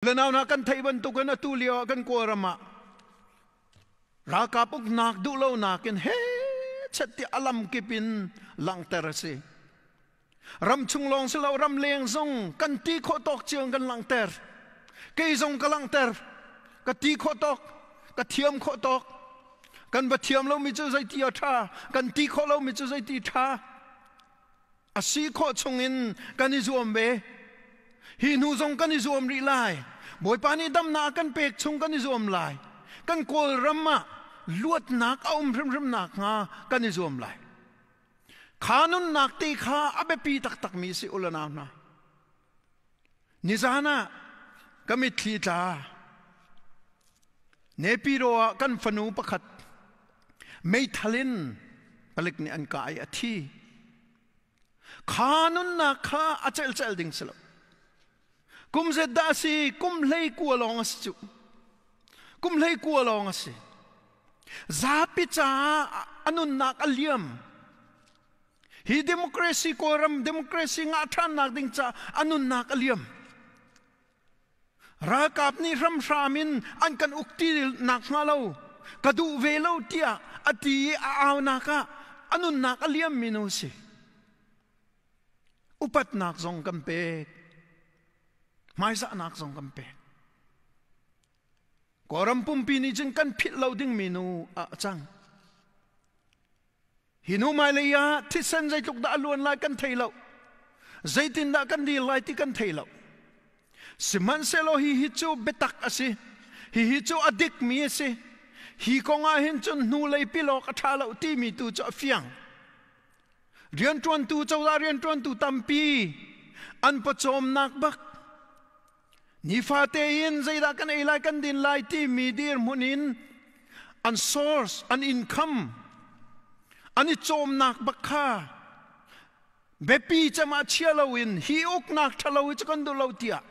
Le nau hna, kan theih bantukin atu lio ah kan Kawlram ah ralkap uknak duh lonak in he chet ti alam kip in langhter a si. Ram chung lawng si lo, ram leng zong kan ti khawh tawk cio kan langhter. Kei zong ka langhter. Ka ti khawh tawk, ka thiam khawh tawk. Kan va thiam lomi cu zeiti a ṭha, kan ti khawh lomi cu zeiti ṭha. A si khawh chungin kan i zuam ve. Hi hnu zong kan i zuam rih lai. Bawipa nih damnak a kan pek chung kan i zuam lai. Kan Kawlram ah luatnak a um hrimhrim nakhnga kan i zuam lai. Kha nunnak te kha a biapi taktakmi si u le nau hna. Nizan ah ka mitthli tla. Nepiro ah kan fanu pakhat meithal in palik nih an kah i a thi. Kha nunnak kha a celcel ding si lo. Kum zet dah a si, kum 19 lawng a si cu. Kum 19 lawng a si. Zapi caah a nunnak a liam. Hi democracy, Kawlram democracy ngah ṭhannak ding caah a nunnak a liam. Ralkap nih hramhram in an kan uk ti nak hnga lo, ka duh ve lo tiah a ti i a aunak ah a nunnak a liam mi nu si. Upatnak zong kan pek. Hmaizahnak zong kan pek. Kawlram pumpi nih cun kan philh lo ding mi nu ah a cang. Hi hnu hmailei ah thisen zeitluk dah a luan lai kan thei lo. Zeitindah kan dir lai ti kan thei lo. Sihmanhsehlaw hi hi cu biatak a si. Hihi cu a dikmi a si. Hi kong ah hin cun hnulei pilawk a ṭha lo timi tu cu a fiang. Rianṭuantu, cozah rianṭuantu tampi an pawcawmnak bak nifate in zeidah kan ei lai, kan din lai timi dirhmun in an source, an income, an i cawmnak bak kha biapi cem ah chia loin hi uknak ṭhalo hi cu kan duh lo tiah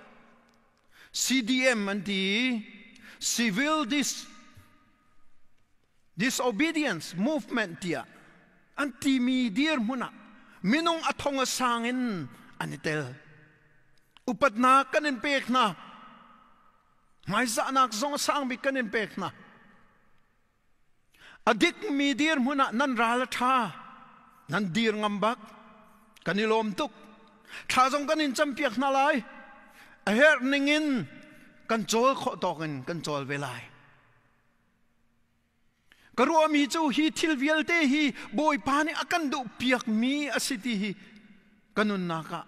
CDM an ti, civil disobedience movement tiah an timi dirhmun ah minung a thong a sang in an i tel. Upatnak kan in pek hna, hmaizahnak zong a sang bik kan in pek hna. A dikmi dirhmun ah nan ral a ṭha, nan dir ngam bak, kan i lawm tuk. Thla zong kan in campiak hna lai. A herh ning in kan cawl khawh tawk in kan cawl ve lai. Ka ruahmi cu hi thil vialte hi Bawipa nih a kan duhpiakmi a si ti hi ka nunnak ah,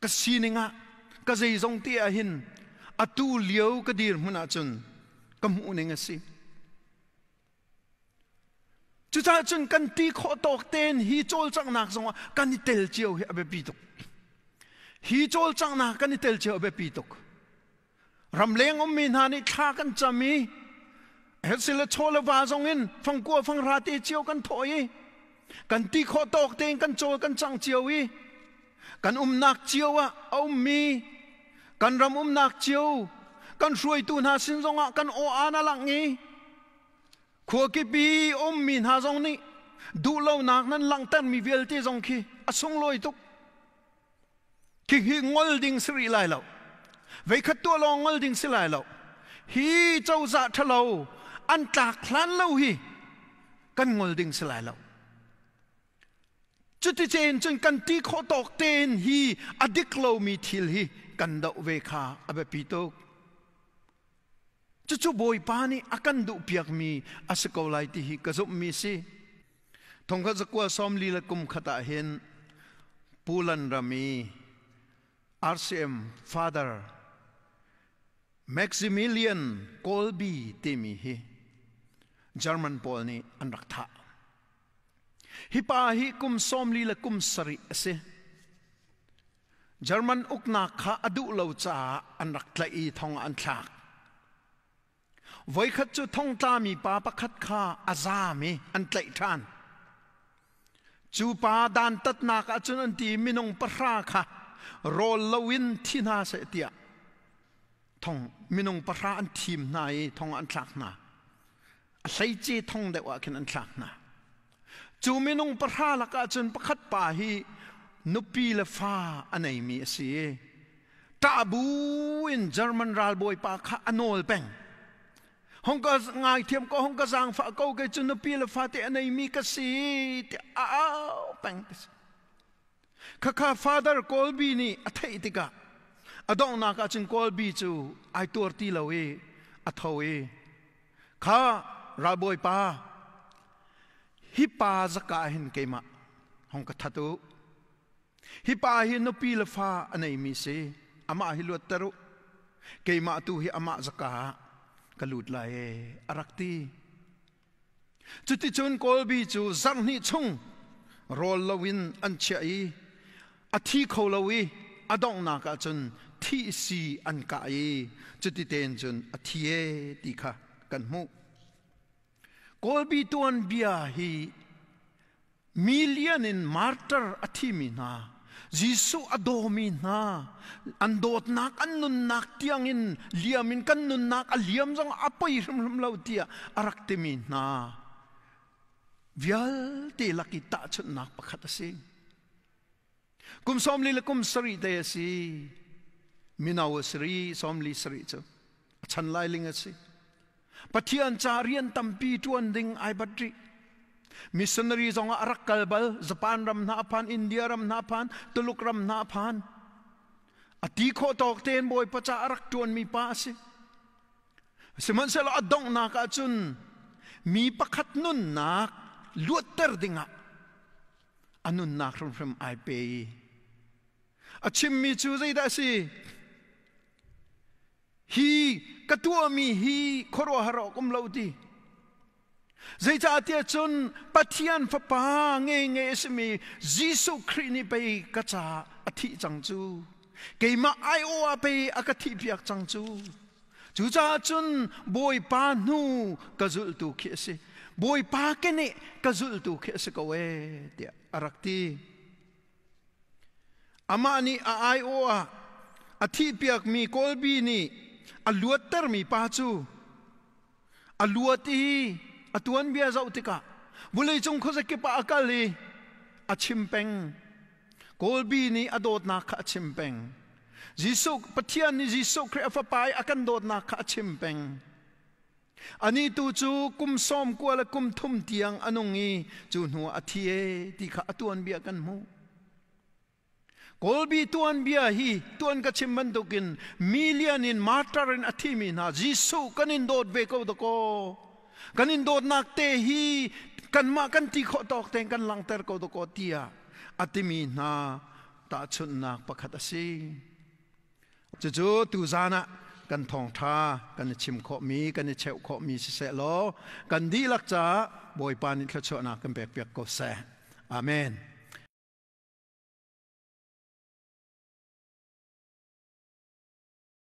ka sining ah, ka zeizong te ah hin atu lio ka dirhmun ahcun ka hmuhning a si. Cucaah cun kan ti khawh tawk tein hi cawlcanghnak zongah kan i tel cio hi a biapi tuk. Hi cawlcanghnak kan i tel cio a biapi tuk. Ramleng ummi hna nih thla kan cam i hetsile chaw le va zong in fangkua fanghra te cio kan thawh i kan ti khawh tawk tein kan cawl kan cang cio i kan umnak cio ah a ummi kan ram umnak cio kan hruaitu hna sin zongah kan aw aan a langh i khuakip i ummi hna zong nih duhlonak nan langhtermi vialte zong khi a sunglawi tuk. Khi ngol ding si rih lai lo. Veikhat tuah lawng ngol ding si lai lo. Hi cozah ṭhalo an tlak hlan lo hi kan ngol ding si lai lo. Cuticen cun kan ti khawh tawk tein hi a dik lomi thil hi kan doh ve kha a biapi tuk. Cucu Bawipa nih a kan duhpiakmi a si ko lai ti hi ka zumhmi si. 1943 ah hin Poland ram i RCM Father Maximilian Kolbe timi hi German pawl nih an rak thah. Hi pa hi kum 47 a si. German uknak kha a duh lo caah an rak tlaih i thong ah an thlak. Voikhat cu thongtlami pa pakhat kha a zaam i an tlaih ṭhan. Cu pa dantatnak ah cun an ti, minung 10 kha rawl loin thi hna seh tiah thong minung 10 an thim hna i thong an thlak hna. A hleice thong deuh ah khin an thlak hna. Cu minung 10 lakah cun pakhat pa hi nupi le fa a neimi a si i. Ṭah bu in German ralbawipa kha a nawl peng. Hong ka ngaithiam ko, hong ka zaangfah ko, kei cu nupi le fate a neimi ka si tiah a au peng ti si. Khakha Father Kolbe nih a theih tikah a donghnak ah cun Kolbe cu ai tuar ti lo i a tho i kha ralbawipa hi pa zaka hin keimah hong ka that u. Hi pa hi nupi le fa a neimi si. Amah hi luatter u. Keimah tu hi amah zaka ah ka lut lai e a rak ti. Cuticun Kawlbi cu zarhhnih chung rawl loin an chiah i a thi kho lo i a donghnak ah cun thih si an kah i cuti tein cun a thi e ti kha kan hmuh. Kawlbi tuanbia hi Million in martyr a thimi hna, Jesuh a dawmi hna, an dawtnak an nunnak tiangin liam in kan nunnak a liam zong a poi hrimhrim lo tiah a rak timi hna vialte lak i tahchunhnak pakhat a si. Kum 40 le kum 70 te a si. Mino a si ri, 47 cu. A chan lailing a si. Pathian ca rian tampi ṭuan ding ai bat rih. Missionary zong ah a rak kal bal. Japan ram hna a phan, India ram hna a phan, Tuluk ram hna a phan. A ti khawh tawk tein Bawipa ca a rak ṭuanmi pa a si. Sihmanhsehlaw a donghnak ah cun mi pakhat nunnak luatter dingah a nunnak hrimhrim ai pe i a chimmi cu zeidah a si? Hi ka tuahmi hi khuaruahhar awk um lo ti. Zeicahtiah cun Pathian Fapa ngenge a simi Jesuh Khrih nih pei ka caah a thih cang cu. Keimah aiawh ah pei a ka thihpiak cang cu. Cucaah cun Bawipa hnu ka zulhtu khi a si. Bawipa keneh ka zulhtu khi a si ko ee tiah a rak ti. Amah nih a aiawh ah a thihpiakmi Kawlbi nih a luattermi pa cu a luat i a tuanbia zoh tikah vawleicung khuazakip ah a kal i a chim peng. Kawlbi nih a dawtnak kha a chim peng. Jesuh Pathian nih Jesuh Khrih a Fapa i a kan dawtnak kha a chim peng. Anih tu cu kum 90 le kum 30 tiang a nung i cu hnu ah a thi e ti kha a tuanbia kan hmuh. Kawlbi tuanbia hi tuan ka chim bantukin million in martyr in a thimi hna Jesuh kan in dawt ve ko dakaw. Kan in dawtnak te hi kanmah kan ti khawh tawk tein kan langhter ko dakaw tiah a timi hna tahchunhnak pakhat a si. Cucu tuzaan ah kan thawngṭha kan i chim khawhmi, kan i cheuh khawhmi siseh law kan dihlak caah Bawipa nih thluachuahnak kan pekpiak ko seh. Amen.